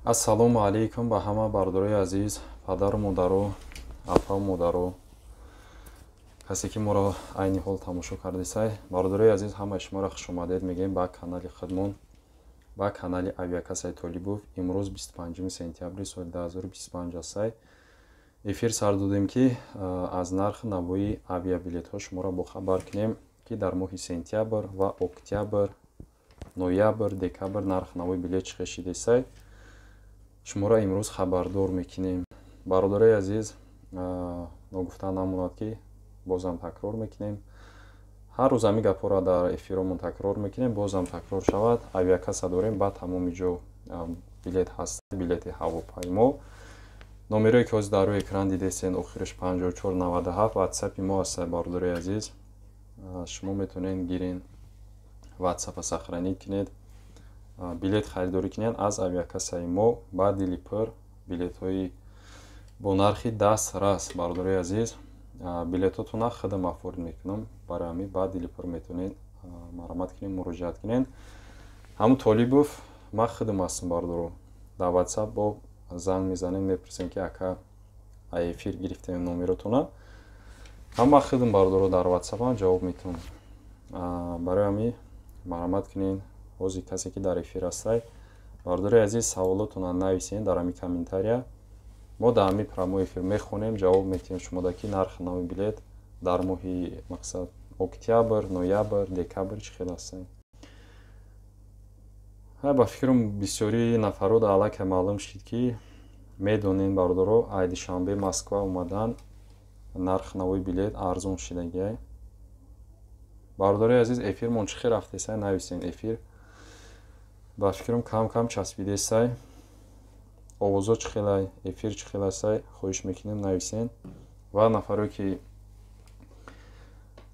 Ассалому алайкум ба ҳама бардорои азиз, падару модаро, апаву модаро, касе ки моро айни ҳол тамошо кардесай. Бардорои азиз, ҳамаи шуморо хушомадед мегӯем ба канали худмон, ба канали Авиакассаи Толибов. Имрӯз 25 сентябри соли 2025 астай. Эфир сар додем, ки аз нархи навои авиабилетҳо шуморо бохабар кунем, ки дар моҳи сентябр ва октябр, ноябр, декабр нархи навои билет чӣ хел шидесай, шуморо имрӯз хабардор мекунем. Бародарои азиз, ногуфта намонад, ки бозам такрор мекунем, ҳар рӯз ҳамин гапҳоро дар эфиромон такрор мекунем, бозам такрор шавад. Авиакасса дорем, ба тамоми ҷо билет ҳаст, билети ҳавопаймо. Номерое ки ҳозир дар рӯи экран дидесен, охираш 5497, ватсапи мо аст. Бародарои азиз, шумо метавонед гирен, ватсапа сохранить кунед, билет харидорӣ кунед аз авиакассаи мо ба дили пур, билетҳои бо нархи дастрас. Бародарои азиз, билетҳотона худам афорид мекунам, барои ҳамин ба дили пур метавонед марҳамат кунед, муроҷиат кунед. Ҳамун Толибов ман худам ҳастам, бародаро. Дар ватсап бо занг мезанем, мепурсем, ки ака, эфир гирифтем номеротона. Ҳама худам, бародаро, дар ватсапам ҷавоб метавонам. Барои ҳамин марҳамат кунед. Ҳозир касе ки дар эфир ҳастай, бародари азиз, саволотона нависен дар ҳамин комментария. Мо дар ҳамин прямой эфир мехонем, ҷавоб метиҳем шумода, ки нархи нави билет дар моҳи, мақсад, октябр, ноябр, декабр чӣ хел ҳастанд. Ба фикрам, бисёри нафарот аллакай маълум шид, ки медонем, бародаро, ай Душанбе Москва омадан нархи нави билет арзон шидагиай. Бародарои азиз, эфирмон чӣ хел рафтесай, нависен. Эфир, ба фикрам, кам кам часпидесай. Овозо чӣ хелай, эфир чӣ хел астай, хоҳиш мекунем, нависен. Ва нафаре ки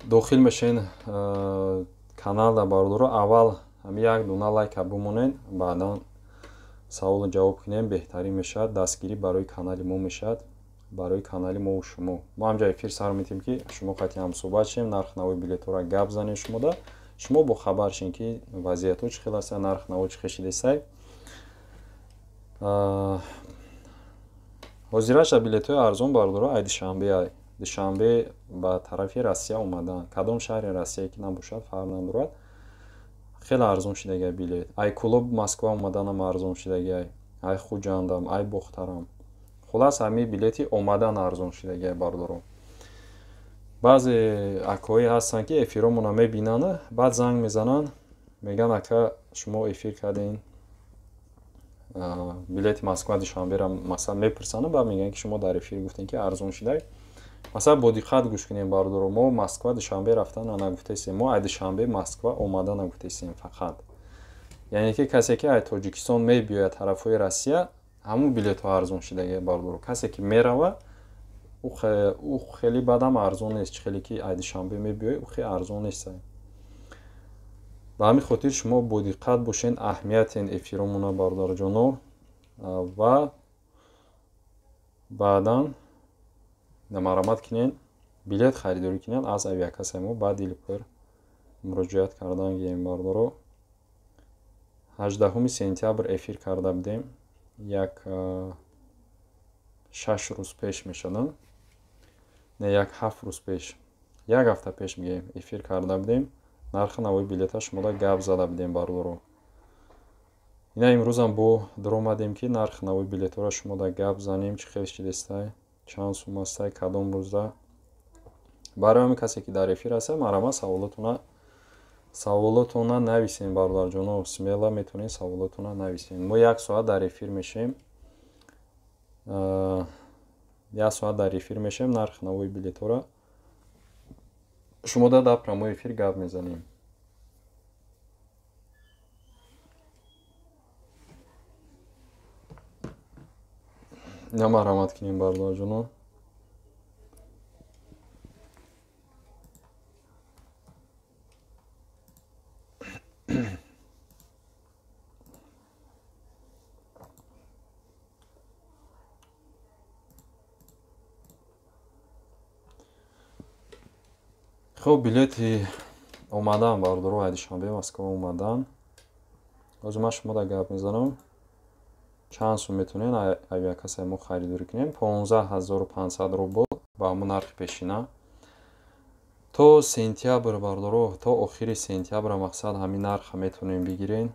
дохил мешен каналда, бародаро, аввал ҳами як дона лайка бимонед, баъдан саволу ҷавоб кунем, беҳтарин мешавад, дастгирӣ барои канали мо мешавад, барои канали мову шумо. Мо ҳамҷа эфир сар метем, ки шумо қатъи ҳамсӯҳбат шем, нархи нави билетҳоро гап занем шумода, шумо бохабар шем, ки вазъиятҳо чӣ хел аста, нархи наво чӣ хел шидесай. Ҳозираша билетҳои арзон, бародаро, ай Душанбе, ай Душанбе ба тарафи Россия омадан, кадом шаҳри Россия ки набошад, фарқ надорад, хеле арзон шидагиай билет. Ай Кӯлоб Москва омаданам арзон шидагиай, ай Хуҷандам, ай Бохтарам. Хулас, ҳамин билети омадан арзон шидагиай, бародаро. Баъзе акоӣ ҳастанд, ки эфиромона мебинанд, баъд занг мезананд, мегӯянд: «Ака, шумо эфир кардем, билети Москва Душанбера», масалан, мепурсанд, баъд мегӯянд, ки шумо дар эфир гуфтем, ки арзон шидай. Масалан, бо диққат гӯш кунем, бародаро. Мо Москва Душанбе рафтана нагуфтесем, мо ай Душанбе Москва омадана гуфтесем фақат. Яъне ки касе ки ай Тоҷикистон мебиёяд тарафҳои Россия, ҳамун билетҳо арзон шидагиай, бародаро. Касе ки мерава, ӯ хеле бадам арзон нест, чӣ хеле ки ай Душанбе мебиёй, ӯ хеле арзон нест. Ба ҳамин хотир шумо бодиққат бошед, аҳамиятен эфиромона, бародарҷоно, ва баъдан марҳамат кунед, билет харидорӣ кунед аз авиакассаи мо, ба дили пур муроҷиат кардан гирем, бародаро. 18 сентябр эфир карда будем, як 6 рӯз пеш мешавад, не, як 7 рӯз пеш, як ҳафта пеш мегӯем, эфир карда будем, нархи навои билета шумода гап зада будем, бародаро. Ина имрӯзам бо дуромадем, ки нархи навои билетҳоро шумода гап занем, чӣ хел шидестай, чанд сум астай, кадом рӯзда. Барои ҳамин касе ки дар эфир ҳастад, марҳамат, саволотона нависем, бародарҷоно, смело метавонед саволотона нависем. Мо як соат дар эфир мешем, як соат дар эфир мешем, нархи навои билетҳоро шумода дар прямой эфир гап мезанем. На, марҳамат кунем, бародарҷоно. Хуб, билети омадан, бародаро, ай Душанбе Москва омадан, ҳозир ман шумода гап мезанам. Чанд сум метавонед авиакассаи мо харидорӣ кунем? 15500 рубл ба ҳамон нархи пешина. То сентябр бардоро, то охири сентябр мақсад ҳамин нарха метавонем бигирен.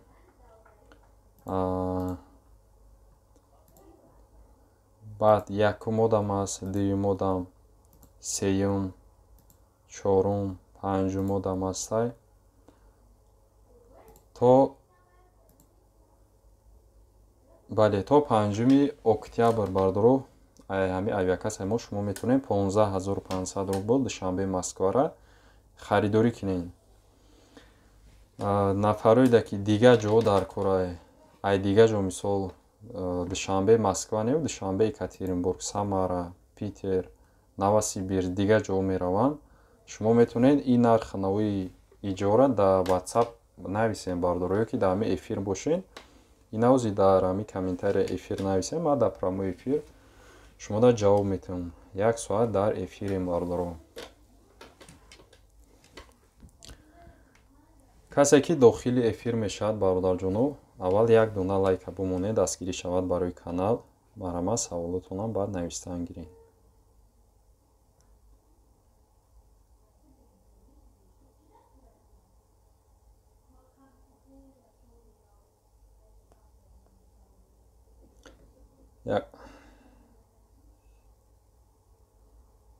Баъд якум одам аст, дуюм одам, сеюм, чорум, панҷум одам ҳастай. То бале, то 5 октябр бардоро ҳамин авиакассаи мо шумо метавонед 15500 рубл Душанбе Москвара харидорӣ кунед. Нафароеда ки дигар ҷо дар кора, ай дигар ҷо мисол Душанбе Москва не, Душанбе Екатеринбург, Самара, Питер, Новосибирск дигар ҷо мераванд, шумо метавонед ин нархи нави иҷора дар WhatsApp нависем бардоро, ё ки дар ҳамин эфир бошед. Инавзи дар ҳамин комментария эфир нависем, ман дар прямой эфир шумода ҷавоб метавам. Як соат дар эфирем бардоро. Касе ки дохили эфир мешавад бародарҷоно, аввал як дона лайка бимонед, дастгирӣ шавад барои канал. Марҳамат, саволотонам баъд навистан гиред.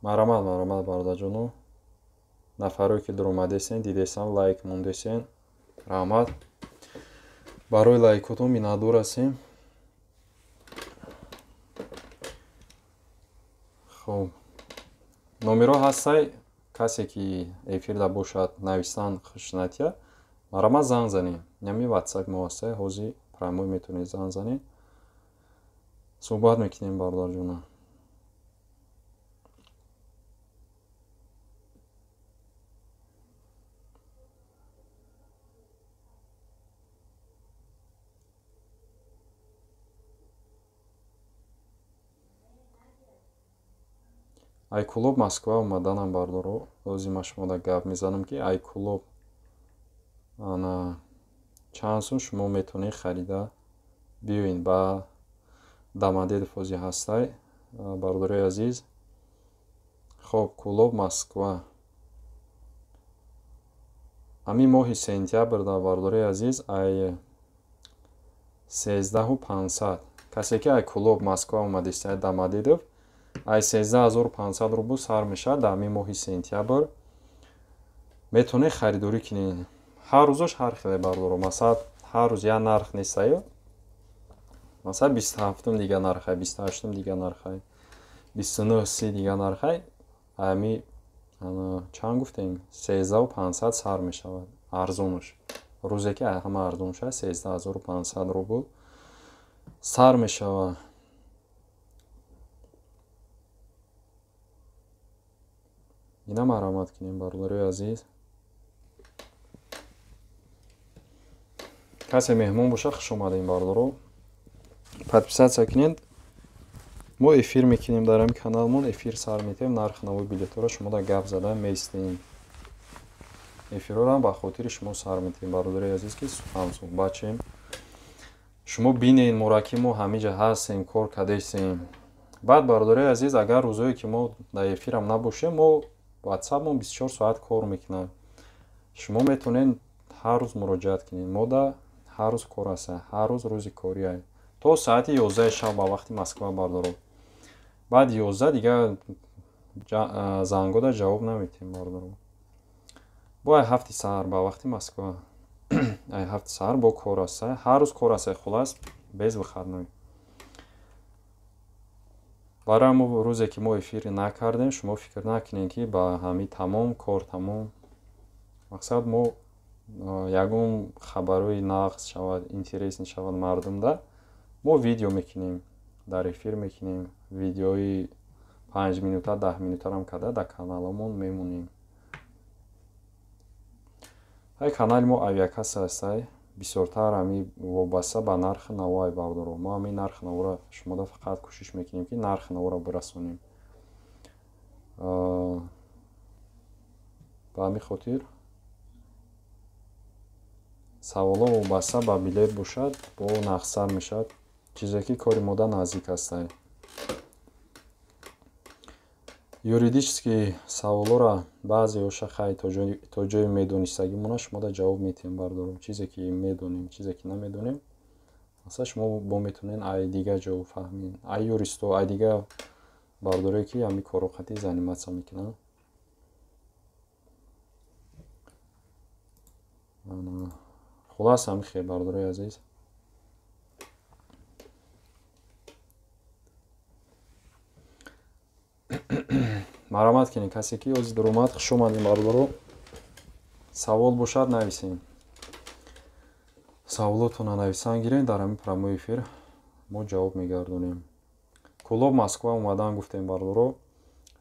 Марҳамат, марҳамат бародарҷоно. Нафарое ки дуромадесен, дидесен, лайк мондесен, раҳмат. Барои лайкотон миннатдор ҳастем. Хоб, номерҳо ҳастай, касе ки эфирда бошад навистан хушнатия, марҳамат занг занед. Ҳамин WhatsApp мо ҳастай, ҳозир прямой метавонед занг занед. Суҳбат мекунем бародарҷона. Ай Кӯлоб Москва омаданам бардоро, ҳозир ман шумода гап мезанам ки ай Кӯлоб ана чанд сум шумо метавонед харида биёед ба Домодедово ҳозир ҳастай бародарои азиз. Хоб, Кӯлоб Москва ҳамин моҳи сентябр да бародарои азиз ай 13500. Касе ки ай Кӯлоб Москва омадист, ай Домодедово, ай 13500 рубл сар мешавад дар ҳамин моҳи сентябр. Метавонед харидорӣ кунед. Ҳар рӯзош ҳар хеле бардоро, масалан ҳар рӯз як нарх нестаю. Масалан 27-ум дигар нархай, 28-ум дигар нархай, 29-си дигар нархай. Ҳами чанд гуфтем? 13500 сар мешавад арзонаш. Рӯзе ки ҳама арзон шавад 13500 рубл сар мешавад. Ина марҳамат кунем бародарои азиз. Касе меҳмон бошад, хуш омадем бародаро. Подписаться кунед. Мо эфир мекунем дар ҳамин каналмон, эфир сар метаҳем, нархи нави билетҳоро шумода гап зада меистем. Эфирҳоро ба хотири шумо сар метаҳем бародарои азиз, ки ҳамсуҳбат шем. Шумо бинед моро ки мо ҳамиҷа ҳастем, кор кардесем. Баъд бародарои азиз, агар рӯзое ки мо дар эфирам набошем, мо WhatsApp-мон 24 соат кор мекунад. Шумо метавонед ҳар рӯз муроҷиат кунед. Мо да ҳар рӯз кор аст, ҳар рӯз рӯзи корӣ аст. То соати 11 шаб ба вақти Москва бардоро. Баъд 11 дигар зангода ҷавоб наметиҳем бардоро. Бо ай 7 саҳар ба вақти Москва. Ай 7 саҳар бо кор аст, ҳар рӯз кор аст, хулас без выходной. Барои мо рӯзе ки мо эфир накардем, шумо фикр накунед ки ба ҳамин тамом кор тамом. Мақсад мо ягон хабарҳои нағз шавад, интересни шавад мардумда, мо видео мекунем, дар эфир мекунем, видеои 5 минута, 10 минутарам карда дар каналамон мемонем. Ай канали мо авиакасса ҳастай, бисёртар ҳамин вобаста ба нархи навоай бардоро. Мо ҳамин нархи наворо шумода фақат кӯшиш мекунем ки нархи наворо бирасонем. Ба ҳамин хотир саволҳо вобаста ба билет бошад, бо нақсар мешавад. Чизе ки кори мода наздик ҳастай. Юридически саволора баъзеоша хай то ҷои медонистагимона шумода ҷавоб метиҳем бардоро. Чизе ки медонем, чизе ки намедонем, масалан шумо бо метавонед ай дигар ҷо фаҳмед, ай юристо, ай дигар бардорое ки ҳамин корро қатъи заниматься мекунанд. Хулас ҳамин хел бардорои азиз. Марҳамат кунед касе ки ҳозир даромад, хуш омадем бардоро. Савол бошад нависем. Саволотонро нависан гирем, дар ҳамин прямой эфир мо ҷавоб мегардонем. Кӯлоб Москва омадан гуфтем бардоро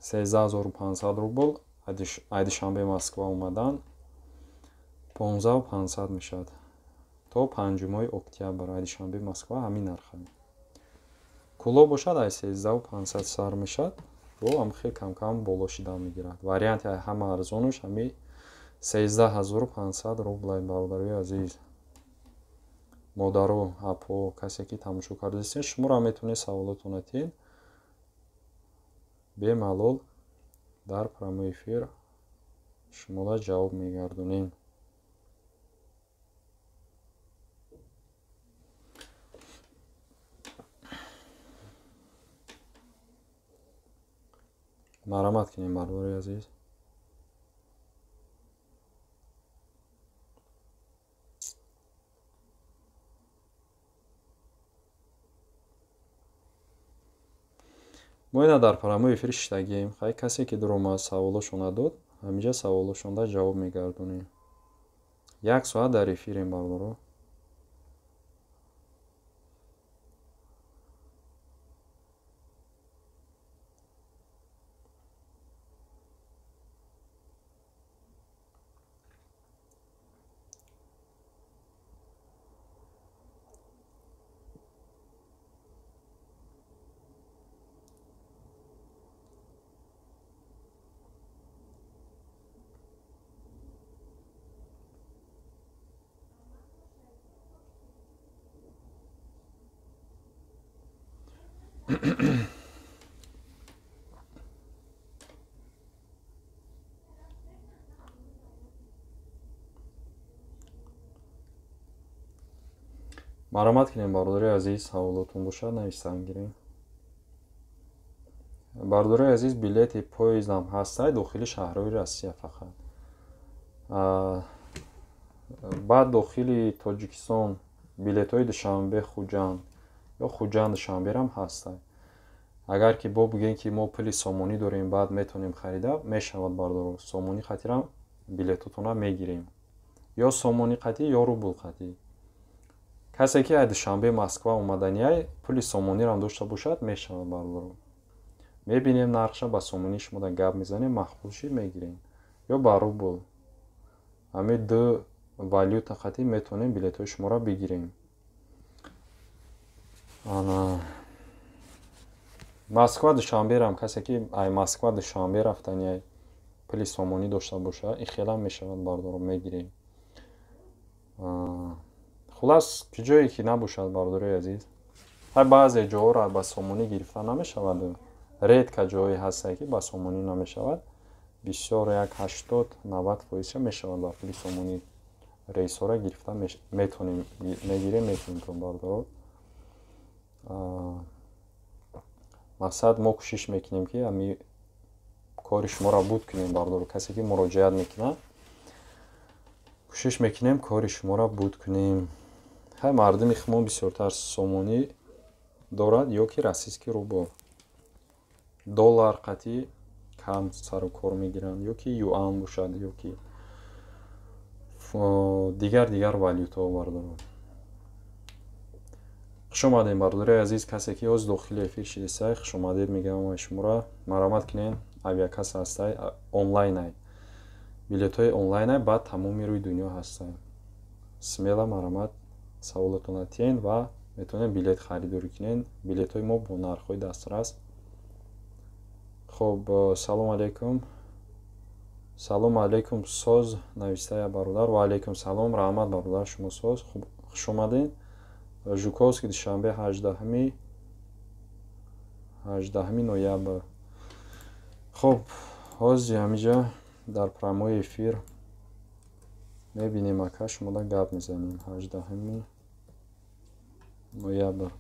13500 рубл, ай Душанбе Москва омадан 15500 мешавад. То 5 октябр ай Душанбе Москва ҳамин нарха. Кӯлоб бошад ай 13500 сар мешавад. Бо ҳам хел кам-кам боло шидан мегирад. Варианти ҳама арзонаш ҳами 13500 рублай бародарои азиз. Модаро, апо, касе ки тамошо кардастед, шуморо метавонед саволотонро тиҳед. Бемалол дар прямой эфир шуморо ҷавоб мегардонем. Марҳамат кунем бародарои азиз. Мо ина дар прямой эфир шиштагием. Хай касе ки даромад саволошонро дод, ҳаминҷа саволошонда ҷавоб мегардонем. Як соат дар эфирем бародаро. Марҳамат кунем бародарои азиз, саволотон бошад нависан гирем. Бародарои азиз, билети поездам ҳастай дохили шаҳрҳои Россия фақат. Баъд дохили Тоҷикистон билетҳои Душанбе Хуҷанд ё Хуҷанд Душанберам ҳастай. Агар ки бо бигӯем ки мо пули сомонӣ дорем, баъд метавонем харида, мешавад бардоро. Сомонӣ қатирам билетотонро мегирем. Ё сомонӣ қатӣ, ё рубл қатӣ. Касе ки аз Душанбе Москва омаданиай, пули сомонирам дошта бошад, мешавад бардоро. Мебинем нархша, ба сомонӣ шумода гап мезанем, маъқул шид мегирем. Ё ба рубл. Ҳамин ду валюта қатӣ метавонем билетҳои шуморо бигирем. Ана Москва Душанберам касе ки ай Москва Душанбе рафтаниай, пули сомонӣ дошта бошад, ин хелам мешавад бардоро, мегирем. Хулас, ҷое ки набошад бародарои азиз, ҳар баъзе ҷоҳоро ба сомонӣ гирифта намешавад. Редко ҷое ҳастае ки ба сомонӣ намешавад. Бисёр як 80-90% мешавад ба пули сомонӣ рейсҳоро гирифта метавонем, мегирем, метавонем бародаро. Мақсад мо кӯшиш мекунем ки ҳами кори шуморо буд кунем бардоро. Касе ки муроҷиат мекунад, кӯшиш мекунем кори шуморо буд кунем. Ҳай мардуми худмон бисёртар сомонӣ дорад ё ки российский рубл. Доллар қатъи кам сару кор мегиранд, ё ки юан бошад, ё ки дигар валютаҳо бардоро. Хуш омадем бародарои азиз, касе ки ҳозир дохили эфир шидисай, хуш омадед мегӯям ай шуморо. Марҳамат кунед, авиакасса ҳастай, онлайнай. Билетҳои онлайнай баъд тамоми рӯи дунё ҳастай. Смело марҳамат саволотонро тиҳед ва метавонед билет харидорӣ кунед. Билетҳои мо бо нархҳои дастрас. Хоб, салом алейкум. Салом алейкум соз навистая бародар. Ва алейкум салом, раҳмат бародар, шумо соз. Хуш омадед. Жуковский Душанбе 18 ноябр. Хоб, ҳозир ҳамиҷа дар прямой эфир мебинем, ака, шумода гап мезанем. 18 ноябр.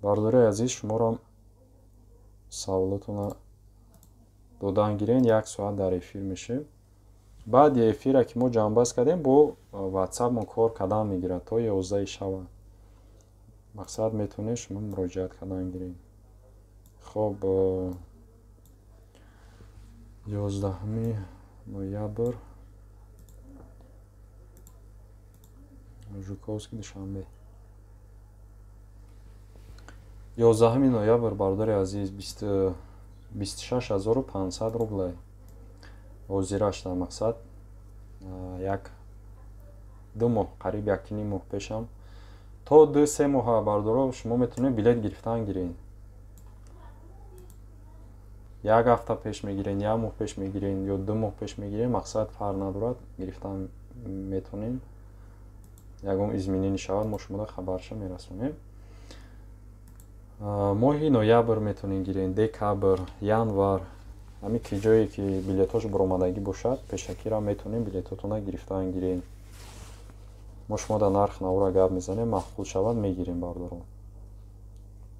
Бародарои азиз, шуморо саволотона додан гирен, як соат дар эфир мешем. Баъди эфира ки мо ҷамъбаст кардем, бо ватсапмон кор кардан мегирад то 11 шава. Мақсад метавонед шумо муроҷиат кардан гиред. Хоб, 11 ноябр, Жуковский Душанбе. 11 ноябр, бародари азиз, 26500 рублей. Ҳозираш дар мақсад як ду моҳ, қариб якним моҳ пешам, то 2-3 моҳа, бародаро, шумо метавонед билет гирифтан гиред. Як ҳафта пеш мегирен, як моҳ пеш мегирен ё 2 моҳ пеш мегирен, мақсад фарқ надорад, гирифтан метавонем. Ягон изменение шавад, мо шумода хабарша мерасонем. Моҳи ноябр метавонед гирен, декабр, январ, ҳамин ки ҷое ки билетҳош баромадагӣ бошад, пешакиро метавонем билетҳотона гирифтан гирем. Мо шумо дар нарх навора гап мезанем, маъқул шавад мегирем, бародаро.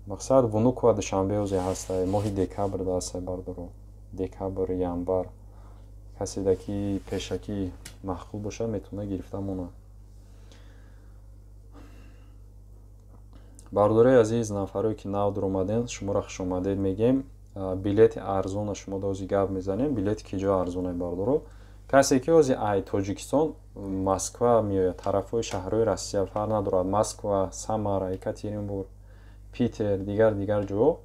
Мақсад Внуково Душанбе ҳозир ҳастай, моҳи декабр ҳастай, бародаро. Декабр, январ. Каседа ки пешакӣ маъқул бошад, метавонад гирифта монад. Бародарои азиз, нафарое ки нав дуромаден, шуморо хушомадед мегем. Билети арзона шумо ҳозир гап мезанем. Билети ки ҷо арзона, бародаро? Касе ки ҳозир ай Тоҷикистон Москва меояд, тарафҳои шаҳрҳои Россия фарқ надорад, Москва, Самара, Екатеринбург, Питер, дигар ҷо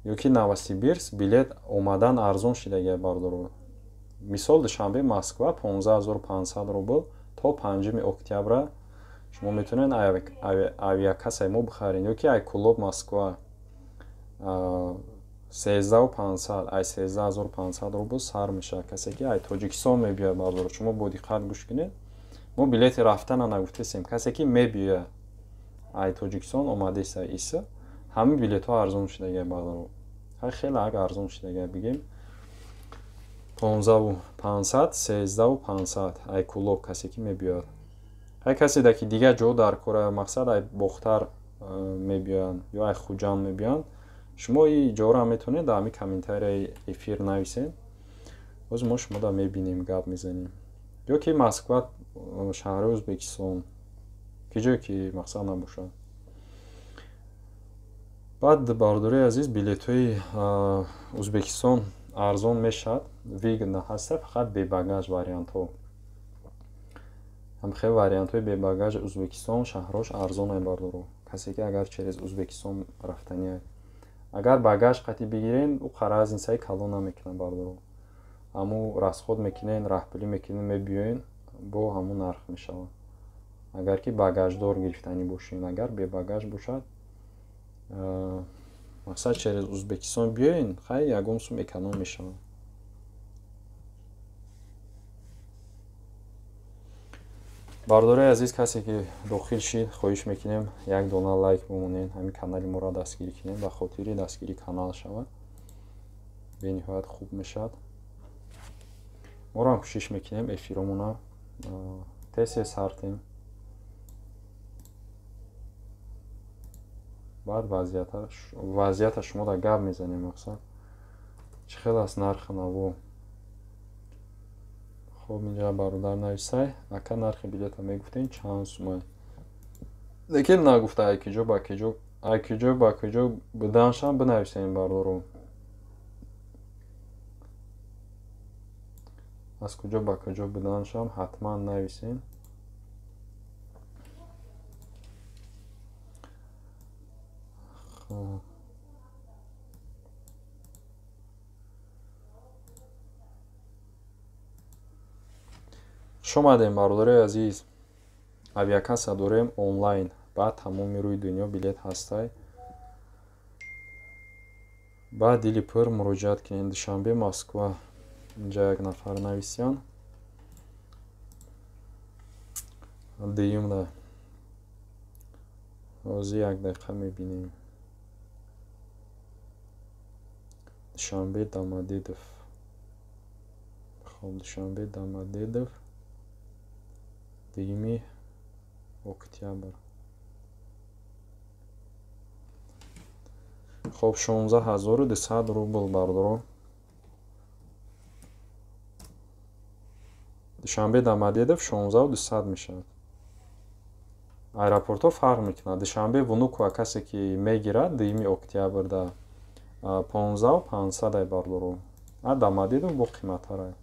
ё ки Новосибирск, билет омадан арзон шидагия, бародаро. Мисол, Душанбе Москва 15500 рубл то 5 октябра шумо метавонед авиакассаи мо бихаред, ё ки ай Кулоб Москва 13500, ай 13500 рубл сар мешавад. Касе ки ай Тоҷикистон мебиёяд, бародаро, шумо бо диққат гӯш кунед. Мо билети рафтана нагуфтесем. Касе ки мебиёяд ай Тоҷикистон омадеса иса, ҳамин билетҳо арзон шудагия, бародаро. Хеле ак арзон шудагия, бигем 15500, 13500 ай Кулоб касе ки мебиёяд. Ҳар касе ки дигар ҷо дар кора, мақсад ай Бохтар мебиёянд ё ай Хуҷанд мебиёянд, шумо ин ҷоро метавонед дар ҳамин комментарияи эфир нависед. Боз мо шумода мебинем, гап мезанем. Ё ки Москва, шаҳри Ӯзбекистон, ки ҷое ки мақсад набошад. Баъд, бародарои азиз, билетҳои Ӯзбекистон арзон мешавад, выгодно ҳаста, фақат бебагаж вариантҳо. Ҳамхел вариантҳои бебагаж Ӯзбекистон шаҳрҳош арзонай, бародаро. Касе ки агар через Ӯзбекистон рафтанияй, агар багаж қатъи бигирен, ӯ разницаи калон намекунад, бародаро. Ҳамун расход мекунен, раҳпулӣ мекунен, мебиёен, бо ҳамун нарх мешавад. Агар ки багаждор гирифтанӣ бошен, агар бебагаж бошад, мақсад через Ӯзбекистон биёен, хай ягон сум эконом мешавад. Бародарои азиз, касе ки дохил шид, хоҳиш мекунем як дона лайк бимонед, ҳамин канали моро дастгирӣ кунед, ба хотири дастгирии канал шавад, бениҳоят хуб мешавад. Моро ҳам кӯшиш мекунем эфиромона тез-тез сартем. Баъд вазъията шумо дар гап мезанем, мақсад чӣ хел аст нархи наво. Хоб, инҷа бародар нависай, ака нархи билета мегуфтем чанд сумай, лекин нагуфта ай киҷо ба киҷо, ай киҷо ба киҷо буданшам бинависем, бародаро. Аз куҷо ба куҷо буданшам ҳатман нависем. Хоб, хуш омадем, бародарои азиз. Авиакасса дорем онлайн, ба тамоми рӯи дунё билет ҳастай. Ба дили пур муроҷиат кунед. Душанбе Москва, инҷа як нафар нависиян. Дуюмда Ҳозир як дақиқа мебинем. Душанбе Домодедово. Хоб, Душанбе Домодедово 2 октябр. Хоб, 16200 рубл бардоро. Душанбе Домодедово 16200 мешавад. Аэропортҳо фарқ мекунад. Душанбе Внуково касе ки мегирад 2 октябрда 15500 бардоро. А Домодедово бо қиматтарай.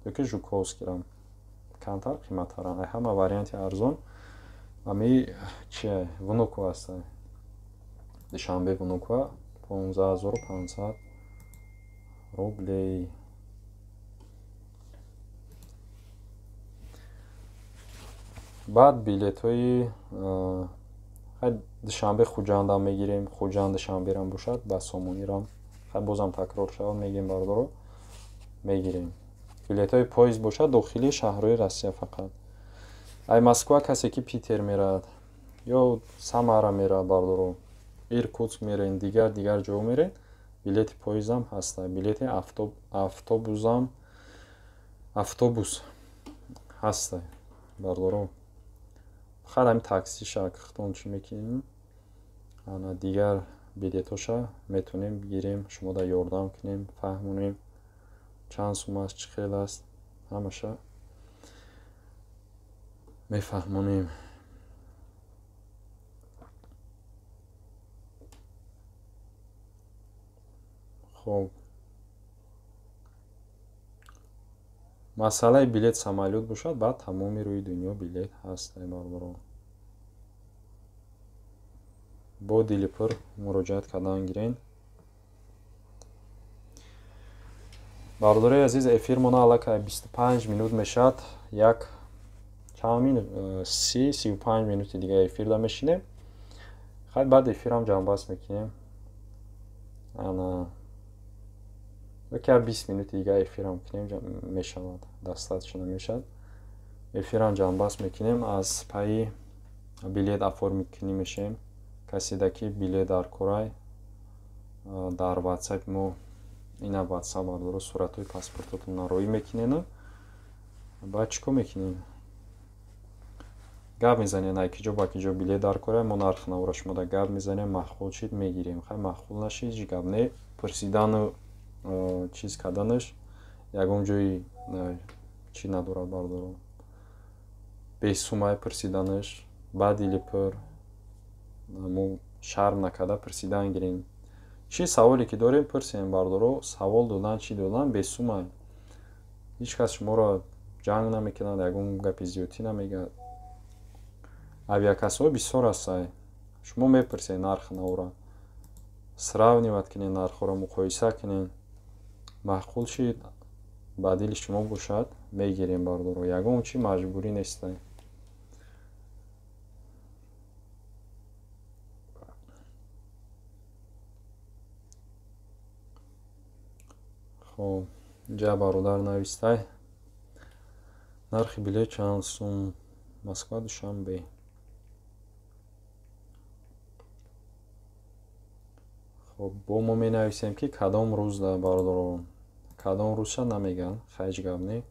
Ёки Жуковскирам камтар қиматтаранд. Ай ҳама варианти арзон ами чия Внуково аст. Душанбе Внуково 15500 рублей. Баъд билетҳои Душанбе Хуҷандам мегирем. Хуҷанд Душанберам бошад ба Сомонирам. Бозам такрор шавад мегем бардоро, мегирем. Билетҳои поезд бошад дохили шаҳрҳои Россия фақат. Ай Москва касе ки Питер мерад ё Самара мерад бардоро, Иркутск мерен, дигар ҷо мерен, билети поездам ҳаста. Билети автобусам автобус ҳаста бардоро. Фақат ҳамин таксиша хитон чӣ мекунем, ана дигар билетҳоша метавонем бигирем, шумо да ёрдам кунем, фаҳмонем чанд сум аст, чӣ хел аст, ҳамаша мефаҳмонем. Хоб, масъалаи билет самолёт бошад, баъд тамоми рӯи дунё билет ҳаст бардоро. Бо дили пур муроҷиат кардан гирен. Бардорои азиз, эфирмона аллакай 25 минут мешавад. Як чанд минут, 35 минути дига эфирда мешинем. Хай баъд эфирам ҷамъбаст мекунем. Ана яке 20 минути дига эфирам кунем мешавад, достаточно мешавад. Эфирам ҷамъбаст мекунем, аз пайи билет оформить кунӣ мешавем. Каседа ки билет дар корай, дар WhatsApp мо ина WhatsApp бардоро суратҳои паспортотонро роӣ мекунену баъд чӣ кор мекунем? Гап мезанем, ай киҷо ба киҷо билет дар корай, мо нархи навора шумода гап мезанем, маъқул шид мегирем. Хай маъқул нашид, ҳеҷ гап не. Пурсидану чиз карданаш ягон ҷои чӣ надорад бардоро. Бесумай пурсиданаш, ба дили пур мо шарм накарда пурсидан гирем. Чӣ саволе ки дорем пурсем бардоро, савол додан чӣ додан бесумай. Ҳеҷ кас шуморо ҷанг намекунад, ягон гапи зиёдтӣ намегӯяд. Авиакассаҳо бисёр ҳастанд. Шумо мепурсед нархи навора, сравнивать кунед нархҳоро, муқоиса кунед. Маъқул шид, ба дили шумо бошад, мегирем бардоро. Ягон чӣ маҷбурӣ нестанд. Хоб, инҷа бародар навистай. Нархи билет чанд сум? Москва Душанбе. Хоб, бо мо менависем ки кадом рӯз бардоро, кадом рӯзша намегӯянд, ҳеҷ гап не.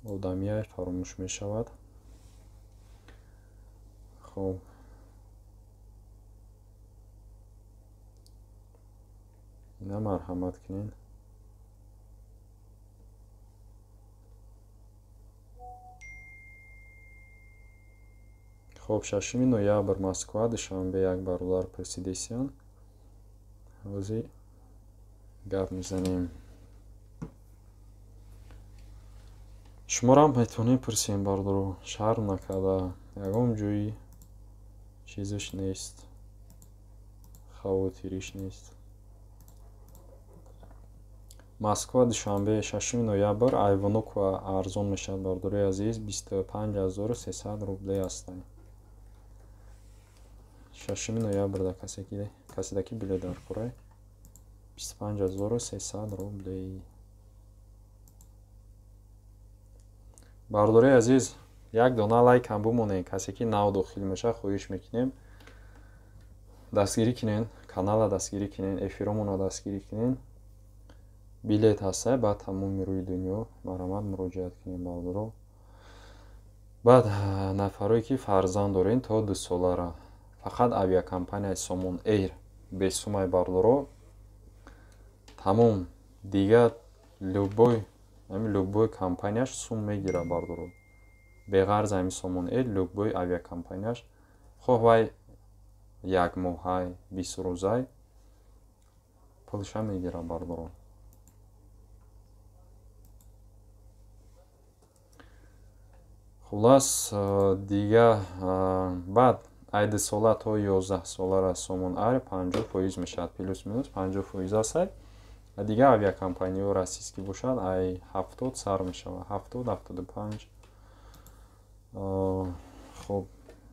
Одамия фаромӯш мешавад. Хоб, ина марҳамат кунед. Хоб, 6 ноябр Москва Душанбе як бародар пурсидесиян. Ҳозир гап мезанем. Шуморам метавонем пурсем бардоро, шарм накарда, ягон ҷои чизаш нест, хавотириш нест. Москва Душанбе 6 ноябр ай Внуково арзон мешавад бардорои азиз, 25300 рублей ҳастанд. 6 ноябрда каседа ки билет дар корай 25300 рублей. Бардорои азиз, Як дона лайк ҳам бимонед, касе ки нав дохил мешавад, хоҳиш мекунем дастгирӣ кунен, канала дастгирӣ кунен, эфиромонро дастгирӣ кунен. Билет ҳаста ба тамоми рӯи дунё, марҳамат муроҷиат кунем бародаро. Баъд нафарое ки фарзанд дорен то 2 солара, фақат авиакомпанияи Сомон Эйр бесумай бародаро. Тамом, дигар любой, ҳамин любой компанияш сум мегирад бародаро. Беғарз ҳамин Сомон Эйр любой авиакомпанияш, хоҳ вай як моҳай, 20 рӯзай, пулша мегирад бародаро. Хулас, дига баъд ай 2 сола то 11 солара Сомон Эйр 50% мешавад, плюс минус 50% аст. Дига авиакомпаниҳо российский бошад, ай 70 сар мешавад, 70, 75. Хоб,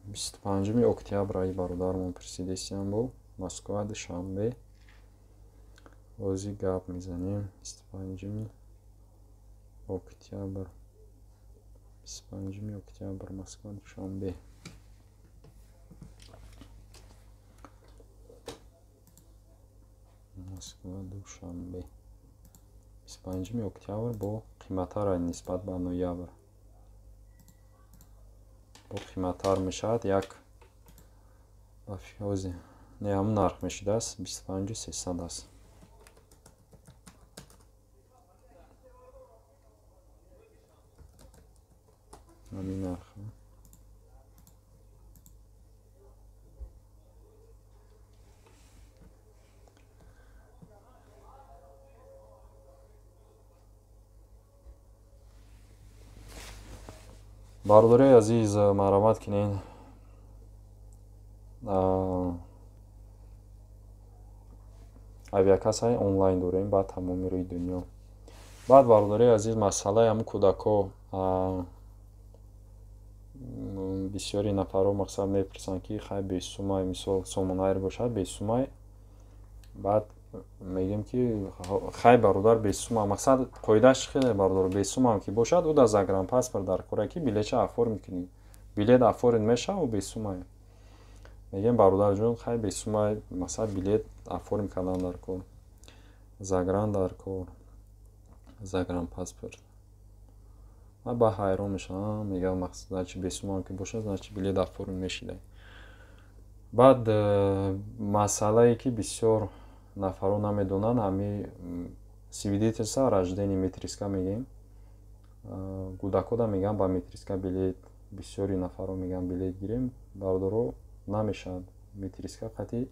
25 октябр ай бародармон пресидесиям бо Москва, Душанбе. Ози гап мезанем. 25 октябр. 25 октябр, Москва, Душанбе. Москва, Душанбе. 25 октябр бо қиматтар нисбат ба ноябр. Бо қиматтар мешавад як ози не ҳамун нарх мешудааст 25 300 аст. Ҳамин нарх. Бародарои азиз, марҳамат кунед. Авиакассаи онлайн дорем ба тамоми рӯи дунё. Баъд бародарои азиз, масъалаи ҳамун кӯдакҳо, бисёри нафарҳо мақсад мепурсанд ки хай бесумай, мисол Сомон Эйр бошад бесумай. Баъд мегӯем ки хай бародар бесума, мақсад қоидааш хеле бародар бесумам ки бошад, ӯ дар загранпаспорт дар кора ки билетша оформит кунӣ. Билет оформит мешавад, ӯ бесумай. Мегӯем бародарҷон, хай бесумай, мақсад билет оформит кардан дар кор, загран дар кор, загранпаспорт. Ман ба ҳайрон мешавам, мегӯям мақсад значит бесумам ки бошад, значит билет оформит мешидай. Баъд масъалае ки бисёр нафарҳо намедонанд, ҳами свидетельство о рождении метриска мегӯем. Кӯдакҳода мегӯянд ба метриска билет, бисёри нафарҳо мегӯянд билет гирем, бародаро намешавад. Метриска қатъи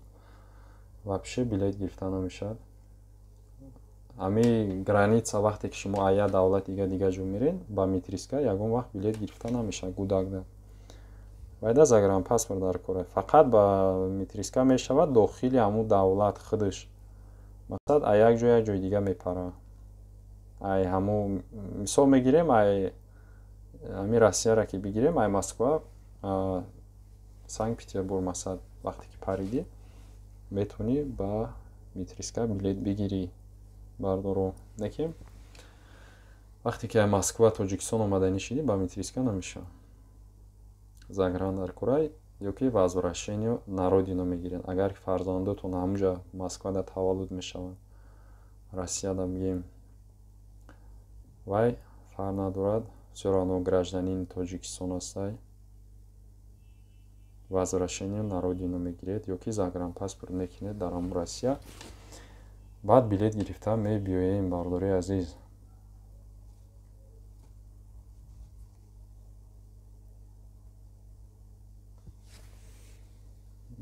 вообще билет гирифта намешавад. Ҳами граница вақте ки шумо аз як давлат дига ҷо меред, ба метриска ягон вақт билет гирифта намешавад кӯдакда. Вайда загранпаспорт дар кора. Фақат ба метриска мешавад дохили ҳамун давлат худаш. Мақсад аз як ҷой як ҷои дига мепарад. Ай ҳамун мисол мегирем, ай ҳамин Россияро ки бигирем, ай Москва, Санкт-Петербург мақсад вақте ки паридӣ, метавонӣ ба метриска билет бигирӣ бардоро. Лекин вақте ки аз Москва Тоҷикистон омада нишидӣ, ба метриска намешавад. Загран дар кора ё ки возвращение на родину мегиред. Агар ки фарзандотон ҳамунҷа Москвада таваллуд мешаванд, Россияда мегӯем, вай фарқ надорад, всё равно гражданини Тоҷикистон ҳастай. Возвращение на родину мегиред ё ки загранпаспорт мекунед дар ҳамун Россия. Баъд билет гирифта мебиёем, бародарои азиз.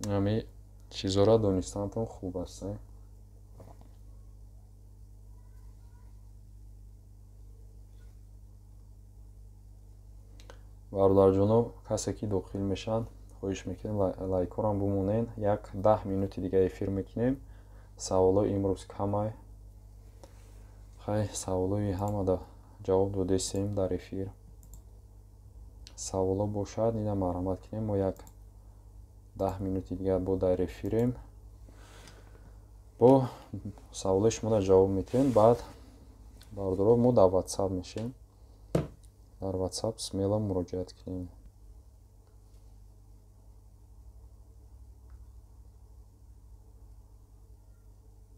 Ҳами чизҳоро донистантон хуб аст. Бародарҷоно, касе ки дохил мешаванд, хоҳиш мекунем лайкҳоро бимонед. Як 10 минути дига эфир мекунем. Саволҳо имрӯз камай. Хай, саволҳои ҳамада ҷавоб додесем дар эфир. Саволҳо бошад, ина марҳамат кунем. Мо як 10 минути дигар бо дар эфирем. Бо саволҳои шуморо ҷавоб метиҳем. Баъд бародаро мо дар WhatsApp мешем. Дар WhatsApp смело муроҷиат кунем.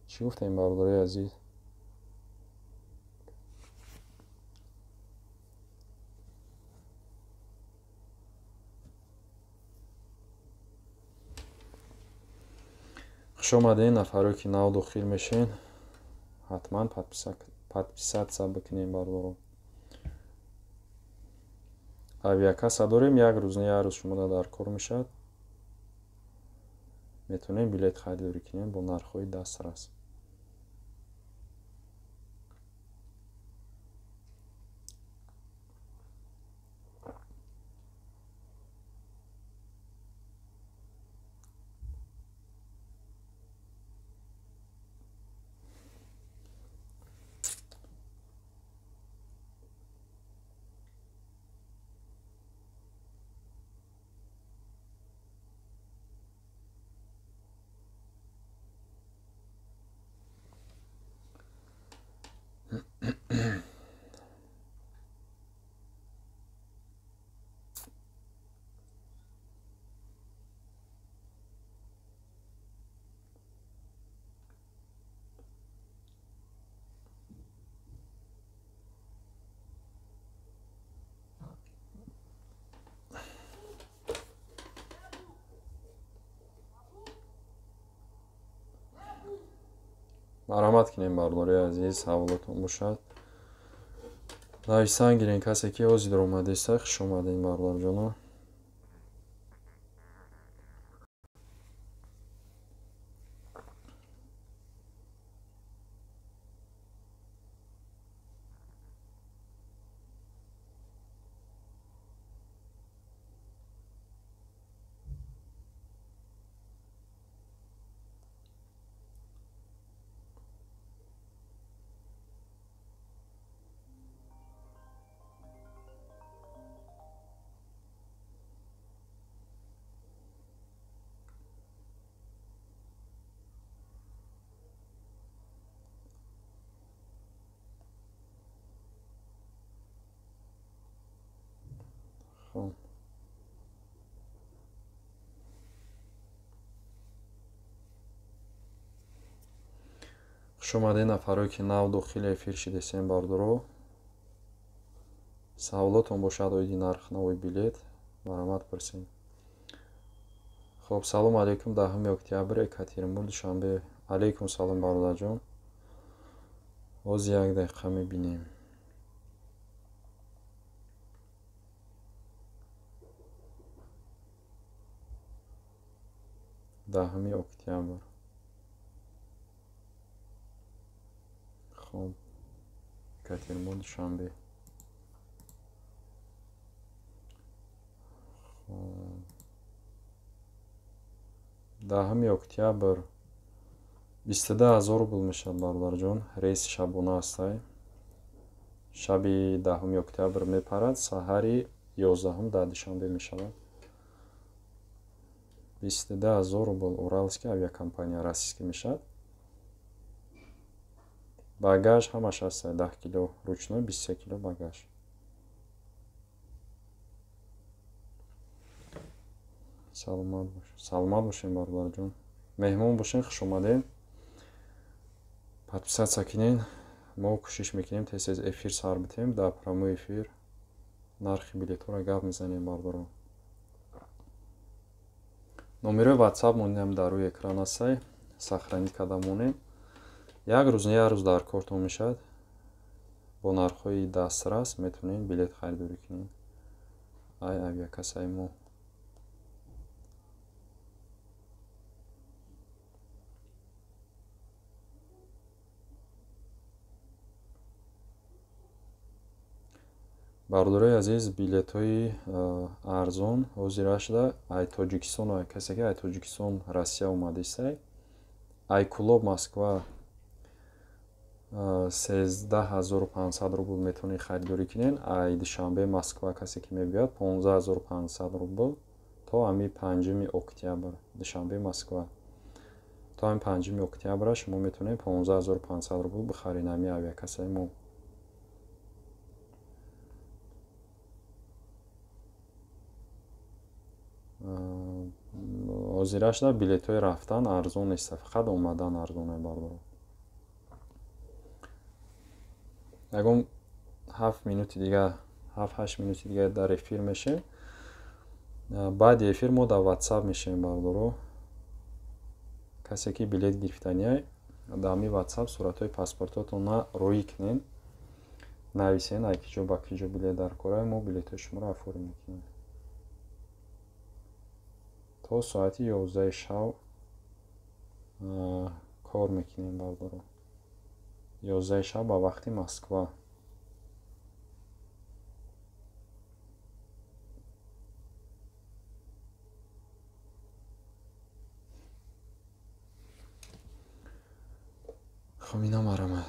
Чӣ гуфтем, бародарои азиз? Хуш омадед, нафаре ки нав дохил мешен, ҳатман подписаться бикунем, бародаро. Авиакасса дорем, як рӯз не, як рӯз шумо дар кор мешавад. Метавонем билет харидорӣ кунем бо нархҳои дастрас. Марҳамат кунем, бародарои азиз, саволотон бошад нависан гирен. Касе ки ҳозир омадеста, хуш омадед, бародарҷоно. Хуш омадед, нафарое ки нав дохили эфир шидесем, бародаро. Саволотон бошад оиди нархнавои билет, марҳамат пурсем. Хоб, салом алейкум, 10 октябр, Екатеринбург, Душанбе. Алейкум салом, бародарҷон. Боз як дақиқа мебинем. 10 октябр. Хоб, Екатеринбург, Душанбе. Хоб, 10 октябр 22 000 рубл мешавад, бародарҷон. Рейси шабона ҳастай. Шаби 10 октябр мепарад, саҳари 11 дар Душанбе мешавад. 22 000 рубл Уралский авиакомпания российский мешавад. Багаж ҳамаш ҳаст, 10 кило ручной, 23 кило багаж. Саломат бош. Саломат бошем, бародарҷон. Меҳмон бошен, хуш омадед. Подписаться кунед. Мо кӯшиш мекунем тез-тез эфир сар битем. Дар прямой эфир нархи билетҳоро гап мезанем, бародарон. Номерои WhatsApp монем дар рӯи экран ҳастай. Сохранить карда монем. Як рӯз не, як рӯз дар кортон мешавад. Бо нархҳои дастрас метавонед билет харидорӣ кунед. Ай авиакассаи мо. Бародарои азиз, билетҳои арзон ҳозира шуда ай Тоҷикистон, ай касе ки ай Тоҷикистон Россия омадистай, ай Кулоб Москва 13500 рубл метавонед харидорӣ кунед. Ай Душанбе Москва касе ки мебиёяд 15500 рубл то ҳами 5 октябр. Душанбе Москва то ҳами 5 октябра шумо метавонед 15500 рубл бихаред ҳами авиакассаи мо. Ҳозирашда билетҳои рафтан арзон неста, фақат омадан арзоне, бардоро. Ягон 7 минути дига, 7-8 минути дига дар эфир мешем. Баъди эфир мо дар WhatsApp мешем, бардоро. Касе ки билет гирифтаниай, дар ҳамин WhatsApp суратҳои паспортотонро роӣ кунен, нависен, ай ки ҷо ба ки ҷо билет дар корай, мо билетҳои шуморо афорӣ мекунем. То соати 11 шав кор мекунем, бардоро. 11 шав ба вақти Москва. Хоб, ина марамад.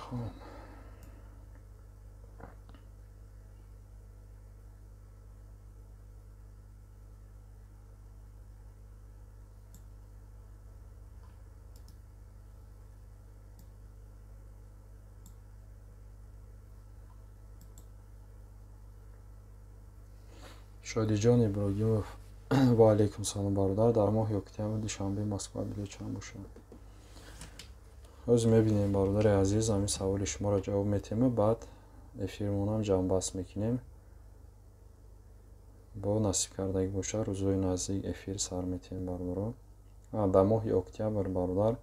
Хуб, Шодиҷон Иброгимов, ва алейкум салом, бародар. Дар моҳи октябр Душанбе Москва билет чанд бошад? Ҳозир мебинем, бародари азиз, ҳамин саволи шуморо ҷавоб метиҳем, баъд эфирмонам ҷамъбаст мекунем. Бо насиб кардагӣ бошад, рӯзҳои наздик эфир сар метиҳем, бародаро. Дар моҳи октябр, бародар,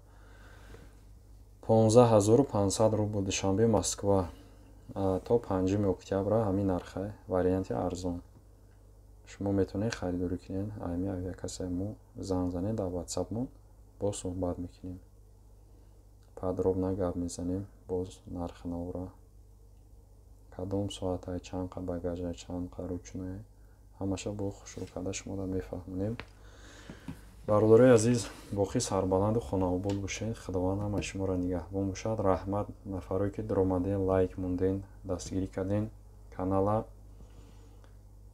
15 500 рубл Душанбе Москва то 5 октябра ҳамин нарха. Варианти арзон шумо метавонед харидорӣ кунед. Ами авиакассаи мо занг занед, дар ватсапмон боз суҳбат мекунем, подробно гап мезанем, боз нархи навра, кадом соата, чанд қа багажа, чанд қа ручная, ҳамаша бо хушрӯ карда шуморо мефаҳмонем. Бародарои азиз, боқӣ сарбаланду хонаобод бошед. Худованд ҳамаи шуморо нигаҳбон бошад. Раҳмат нафарое ки дуромаден, лайк монден, дастгирӣ карден канала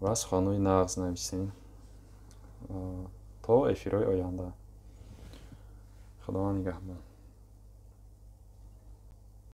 ва суханҳои нағз нависен. То эфирҳои оянда, Худованд нигаҳбон.